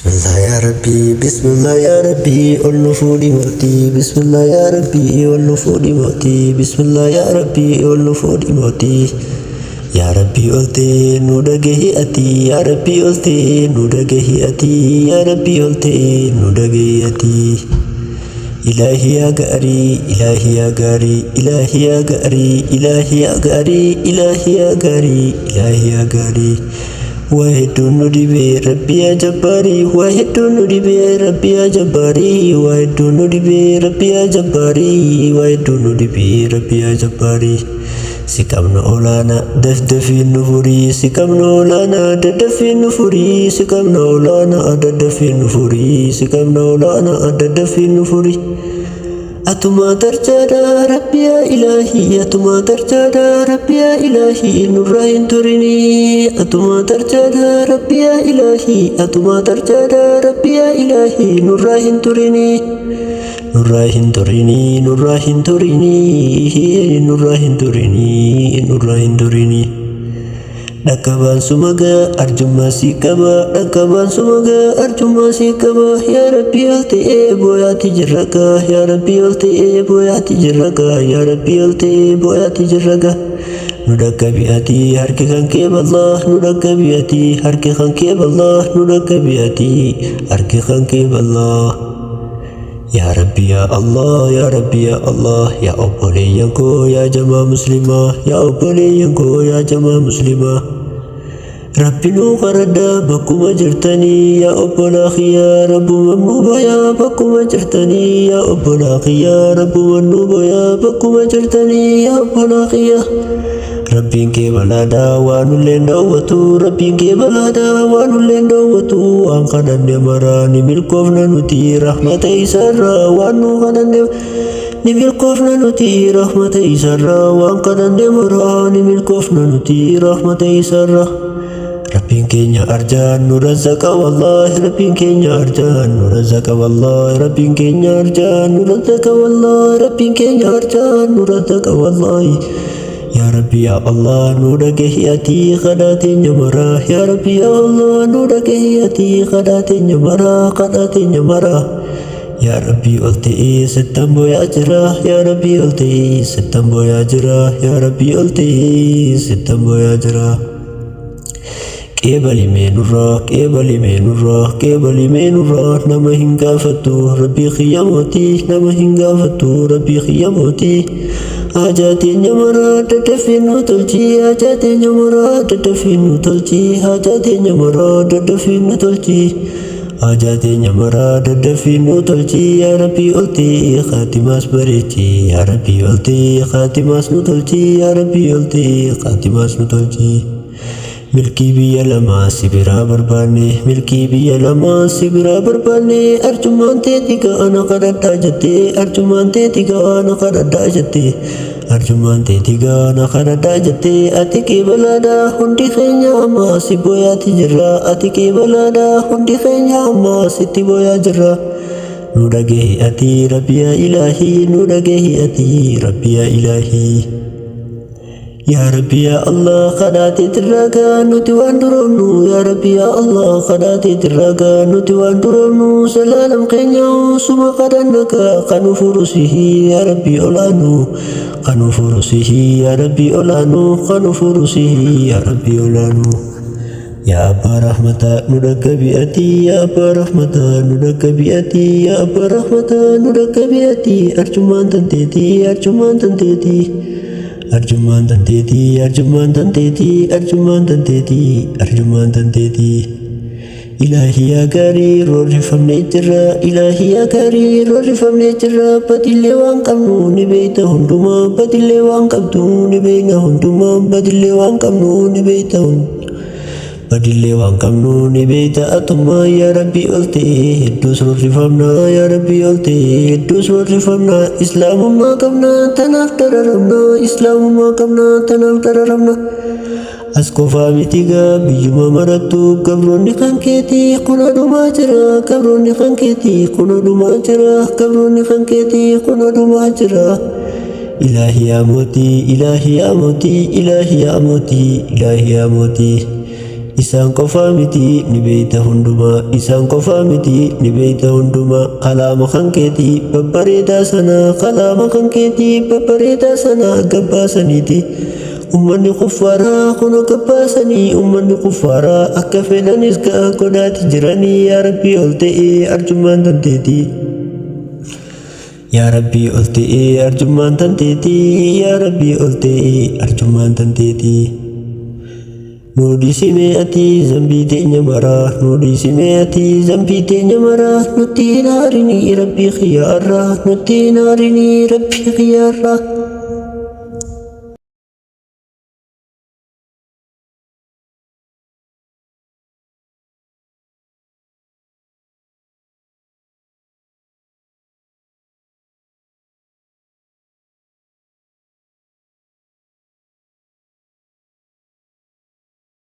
Bismillah yaa Rabbii, Bismillah yaa Rabbii, ol nu fuudhi mootii. Bismillah yaa Rabbii, ol nu fuudhi mootii. Bismillah yaa Rabbii, ol nu fuudhi mootii. Yaa Rabbii ol ta'ee nu dhagahi ati. Yaa Rabbii ol ta'ee nu dhagahi ati. Yaa Rabbii ol ta'ee nu dhagahi ati. Ilaahi yaa gaarii, Ilaahi yaa gaarii, Ilaahi yaa gaarii, Ilaahi yaa gaarii, Ilaahi yaa gaarii, Ilaahi yaa gaarii. Waa hedduun nu dhibee Rabbi yaa jabbaarii, waa hedduun nu dhibee Rabbi yaa jabbaarii, waa hedduun nu dhibee Rabbi yaa jabbaarii, waa hedduun nu dhibee Rabbi yaa jabbaarii. Si qabna olaanaa dafdafiin nu furii, si qabna olaanaa daddaffiin nu furii, si qabna olaanaa daddaffiin nu furii, si qabna olaanaa daddaffiin nu furii. Atuma tarchaadha Rabbi yaa ilaahii, atuma tarchaadha Rabbi yaa ilaahii, nurraa hin turinii. Atuma tarchaadha Rabbi yaa ilaahii, atuma tarchaadha Rabbi yaa ilaahii, nurraa hin turinii. Nurraa hin turinii, nurraa hin turinii, nurraa hin turinii, nurraa hin turinii. Dhaqqabaan suma gaa arjummaa sii qaba, dhaqqabaan suma gaa arjummaa sii qaba. Yaa Rabbii ol ta'ee booyaati jirra gaa, yaa Rabbii ol ta'ee booyaati jirra gaa, yaa Rabbii ol ta'ee booyaati jirra gaa. Nu dhaqqabi ati harki kan kee bal'aa, nu dhaqqabi ati harki kan kee bal'aa, nu dhaqqabi ati harki kan kee bal'aa. Yaa Rabbi yaa Allah, yaa Rabbi yaa Allah, yaa obboleeyyan koo yaa jamaa muslimaa, yaa obboleeyyan koo yaa jamaa muslimaa. Rabbi nuu kadhadhaa bakkuma jirtanii, yaa obbolaa kiyyaa rabbuma nuu boyaa bakkuma jirtanii, yaa obbolaa kiyyaa rabbuma nuu boyaa bakkuma jirtanii, yaa obbolaa kiyyaa. Rabbiin kee balaadhaa waan ulleen dhoowwatu, Rabbiin kee balaadhaa waan ulleen dhoowwatu, waan kadhanne maraa ni milkoofna nuti rahmata isaarraa, waan nu kadhanne ni milkoofna nuti rahmata isaarraa, waan kadhanne maraa ni milkoofna nuti rahmata isaarraa. Rabbiin keenya arjaan nu razzaqa wallaahi, Rabbiin keenya arjaan nu razzaqa wallaahi, Rabbiin keenya arjaan nu razzaqa wallaahi, Rabbiin keenya arjaan nu razzaqa wallaahi. Yaa Rabbi yaa Allah nu dhagahi ati kadhaa teenya maraa, yaa Rabbi yaa Allah nu dhagahi ati kadhaa teenya maraa, kadhaa teenya maraa. Yaa Rabbi ol ta'ee sittan booyaa jira, yaa Rabbi ol ta'ee sittan booyaa jira, yaa Rabbi ol ta'ee sittan booyaa jira. Qeebali mee nurraa, qeebali mee nurraa, qeebali mee nurraa, nama hin gaafattu Rabbii kiyya mootii, nama hin gaafattu Rabbii kiyya mootii. Haajaa teenya maraa daddaffiin nu tolchi, haajaa teenya maraa daddaffiin nu tolchi, haajaa teenya maraa daddaffiin nu tolchi. Haajaa teenya maraa daddaffiin nu tolchi, yaa Rabbii ol ta'ee khaatimaas bareechi, yaa Rabbii ol ta'ee khaatimaas nu tolchi, yaa Rabbii ol ta'ee khaatimaas nu tolchi. Milkii biyya lamaa si biraa barbaanne, milkii biyya lamaa si biraa barbaanne, arjummaan teeti ga'ana kadhadhaa jette, arjummaan teeti ga'ana kadhadhaa jette, arjummaan teeti ga'ana kadhadhaa jette, ati qeebalaadha hundi keenya amma si booyaati jirra, ati qeebalaadha hundi keenya amma sitti booyaa jirra. Nu dhagahi ati Rabbi yaa ilaahii, nu dhagahi ati Rabbi yaa ilaahii. Yaa Rabbi yaa Allah kadhaateetirraa gaa nuti waan duroomnu, yaa Rabbi yaa Allah kadhaateetirraa gaa nuti waan duroomnu, salaalam keenya suma kadhanna gaa kanu furusihi yaa Rabbi olaanu, kanu furusihi yaa Rabbi olaanu, kanu furusihi yaa Rabbi olaanu. Yaa abbaa rahmataa nu dhaqqabi ati, yaa abbaa rahmataa nu dhaqqabi ati, yaa abbaa rahmataa nu dhaqqabi ati, arjummaan tanteeti, arjummaan tanteeti. Arjummaan tanteeti, arjummaan tanteeti, arjummaan tanteeti, arjummaan tanteeti. Ilaahi yaa gaarii roorrifamnee jirra, ilaahi yaa gaarii roorrifamnee jirra, badillee waan qabnu ni beeyta hundumaa, badillee waan qabdu ni beeyna hundumaa, badillee waan qabnu ni beeyta hundumaa. Badillee waan qabnu ni beeyta atummaa, yaa Rabbii ol ta'ee hedduus roorrifamna, yaa Rabbii ol ta'ee hedduus roorrifamna, islaamummaa qabna tanaaf dararamna, islaamummaa qabna tanaaf dararamna. As qofaa miti gaa biyyuma marattu gabroonni kan keetii kuna dhumaa jira, gabroonni kan keetii kuna dhumaa jira, gabroonni kan keetii kuna dhumaa jira. Ilaahi yaa mootii, ilaahi yaa mootii, ilaahi yaa mootii, ilaahi yaa mootii. Isaan qofaa miti, ni beeyta hundumaa. Isaan qofaa miti, ni beeyta hundumaa. Kalaama kan keetii babbareedaa sana, kalaama kan keetii babbareedaa sana gabbaasaniiti. Ummanni kuffaaraa kun gabbaasanii, ummanni kuffaaraa akka fedhanis ga'a godhaati jiranii. Yaa Rabbii ol ta'ee arjummaan tanteetii. Yaa Rabbii ol ta'ee arjummaan tanteetii. Yaa Rabbii ol ta'ee arjummaan tanteetii. Nuu dhiisimee ati zambii teenya maraa, nuu dhiisimee ati zambii teenya maraa, nutti hin aarinii Rabbii kiyyaarraa, nutti hin aarinii Rabbii kiyyaarraa.